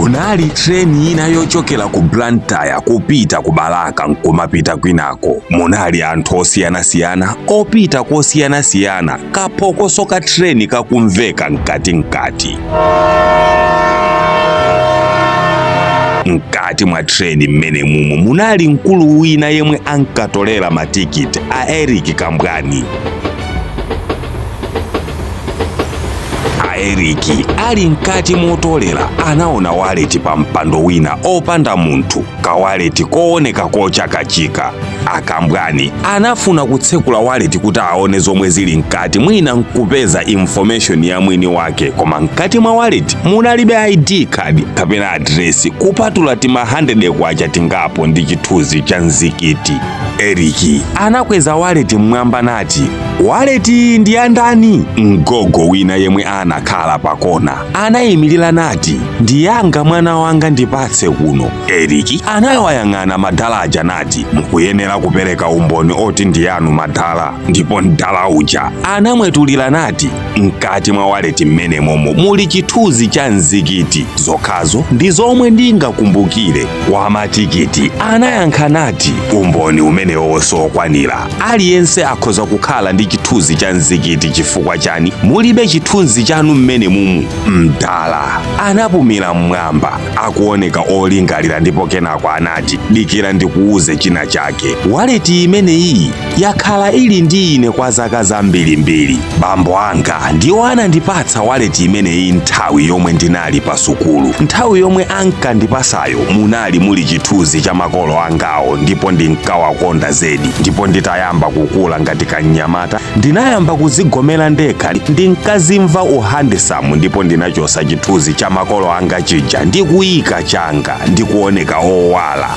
Kunali treni ina yochokera ku Blantyre kupita ku Balaka nkumapita kwinako. Munali anthu osiyanasiyana opita kosiyanasiyana, kaphokoso ka treni kakumveka mkatimkati. Mkati mwa treni mmene mumo munali mkulu wina yemwe ankatolera matikiti a Eric Kambwani. A Eric ali mkati motolera anaona waleti pa mpando wina opanda munthu, kawaleti kooneka kochakachika. Akambwani anafuna kutsekula waleti kuti aone zomwe zili mkati, mwina nkupeza information ya mwini wake, koma mkati mwa waleti munalibe ID card kapena address kupatula tima 100 kwacha tingapo ndi chithunzi cha mzikiti. Eric anakweza waleti mmwamba nati, waleti ndi ya ndani? Mgogo wina yemwe anakhala pakona anayimirira nati, ndi yanga mwana wanga, ndipatse kuno. Eric anawayang'ana madala aja nati, mukuyenera kupereka umboni oti ndi yanu madala. Ndipo mdala uja anamwetulira nati, mkati mwa waleti mmene momo muli chithunzi cha mzikiti, zokhazo ndi zomwe ndingakumbukire. Wamatikiti anayankha nati, umboni umenewo sokwanira, aliyense akhoza kukhala ndi chithunzi cha mzikiti, chifukwa chani mulibe chithunzi chanu mmene mumu? Mdala anapumira mmwamba akuoneka olingalira, ndipo kenako anati, dikira ndikuuze china chake, waleti imeneyi yakhala ili ndi ine kwa zaka zambirimbiri. Bambo anga ndiwo anandipatsa waleti imeneyi nthawi yomwe ndinali pa sukulu. Nthawi yomwe ankandipasayo munali muli chithunzi cha makolo angawo ndipo ndinkawakonda zedi. Ndipo nditayamba kukula ngati kamnyamata ndinayamba kuzigomera ndekha, ndinkazimva uhandisamu, ndipo ndinachosa chithunzi cha makolo anga chija ndi kuyika changa ndikuoneka owala.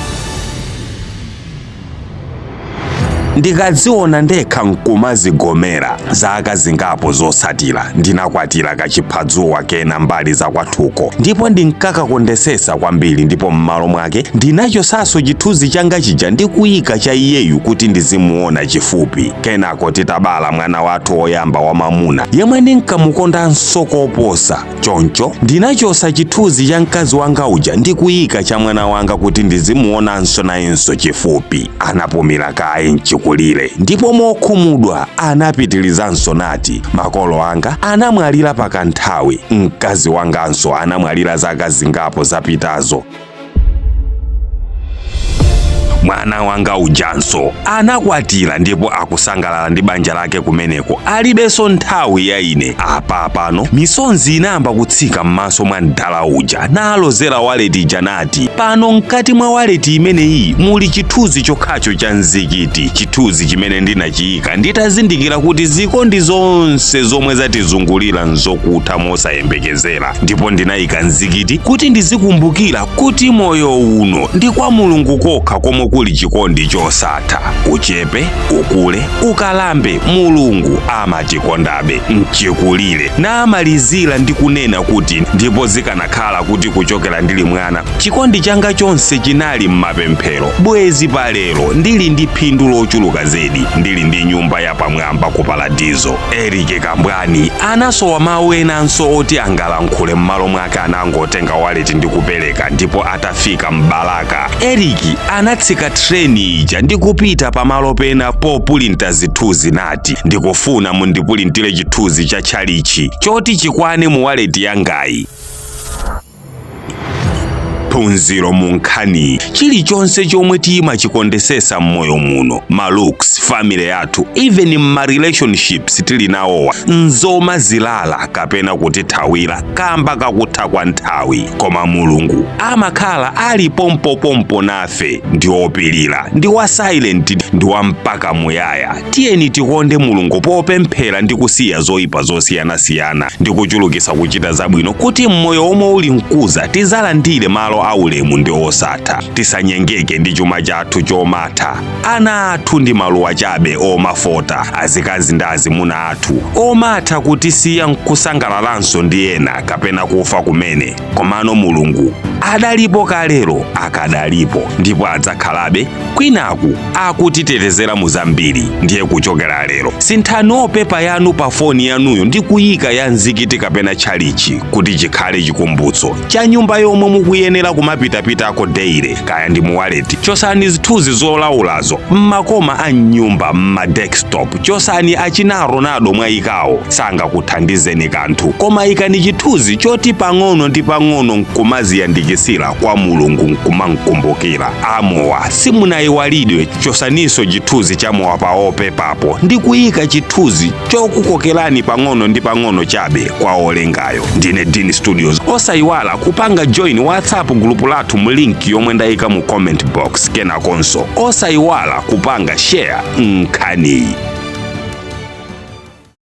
Ndikadziona ndekha nkumazigomera. Zaka zingapo zotsatira ndinakwatira kachiphadzuwa kena mbali za kwathuko ndipo ndinkakakondesesa kwambiri, ndipo m'malo mwake ndinachosanso chithunzi changa chija ndi kuyika cha iyeyu kuti ndizimuona chifupi. Kenako titabala mwana wathu woyamba wamamuna yemwe ndinkamukondanso koposa, choncho ndinachosa chithunzi cha mkazi wanga uja ndi kuyika cha mwana wanga kuti ndizimuonanso nayenso chifupi. Anapumira kaye mchikulire ndipo mokhumudwa anapitirizanso nati, makolo anga anamwalira pakanthawi, mkazi wanganso anamwalira zaka zingapo zapitazo. Mwana wanga ujanso anakwatira ndipo akusangalala ndi banja lake kumeneko, alibenso nthawi ya ine. Apa pano misonzi inayamba kutsika m'maso mwa mdala uja, nalozera waleti ija nati, pano mkati mwa waleti imeneyi muli chithunzi chokhacho cha mzikiti, chithunzi chimene ndinachiyika nditazindikira kuti zikondi zonse zomwe zatizungulira nzokutha mosayembekezera, ndipo ndinayika mzikiti kuti ndizikumbukira kuti moyo uno ndi kwa Mulungu kokha komwe kuli chikondi chosatha. Uchepe, ukule, ukalambe, Mulungu amatikondabe. Mchikulire namalizira ndi kunena kuti, ndipo zikanakhala kuti kuchokera ndili mwana chikondi changa chonse chinali m'mapemphero, bwezi palero ndili ndi phindu lochuluka zedi, ndili ndi nyumba yapamwamba ku paradizo. Eric Kambwani anasowa mawu enanso oti angalankhule, m'malo mwake anangotenga waleti ndi kupereka. Ndipo atafika m'Balaka, Eric anatsika treni ija ndi kupita pamalo pena populinta zithunzi nati, ndikufuna mundipulintire chithunzi cha tchalichi choti chikwane mu waleti yangayi. Phunziro mu nkhaniyi, chilichonse chomwe timachikondesesa m'moyo muno, ma looks, family yathu, even ma relationships tili nawowa, nzomazilala kapena kutithawira kamba kakutha kwa nthawi. Koma Mulungu amakhala ali pompopompo nafe, ndi opilira, ndi wa silent, ndi wa mpaka muyaya. Tiyeni tikonde Mulungu popemphera ndi kusiya zoyipa zosiyanasiyana ndi kuchulukisa kuchita zabwino, kuti mmoyo omwe uli mkuza tizalandire malo aulemu ndi osatha. Tisanyengeke ndi chuma chathu chomatha. Ana athu ndi maluwa chabe omafota, azikazi ndi azimuna athu omatha kutisiya nkusangalalanso ndi ena kapena kufa kumene. Komano Mulungu Adalipo kalero, akadalipo ndipo adzakhalabe kwinaku akutitetezera mu zambiri. Ndiye kuchokera lero sinthani wallpaper yanu pa foni yanuyo ndi kuyika ya mzikiti kapena tchalichi kuti chikhale chikumbutso cha nyumba yomwe mukuyenera kumapitapitako daily. Kaya ndi mu wallet, chosani zithunzi zolaulazo mmakoma a mnyumba, mma desktop. Chosani achina Ronaldo mwayikawo, sangakuthandizeni kanthu, koma ikani chithunzi choti pang'ono ndi pang'ono nkumaziyandikisira kwa Mulungu, nkumankumbukira. Amowa, simunayiwalidwe. Chosaninso chithunzi cha mowa pa wallpaperpo ndi kuyika chithunzi chokukokerani pang'ono ndi pang'ono chabe kwa olengayo. Ndine Dean Studios. Osayiwala kupanga join WhatsApp group lathu mu link yomwe ndayika mu comment box. Kenakonso osayiwala kupanga share nkhaniyi.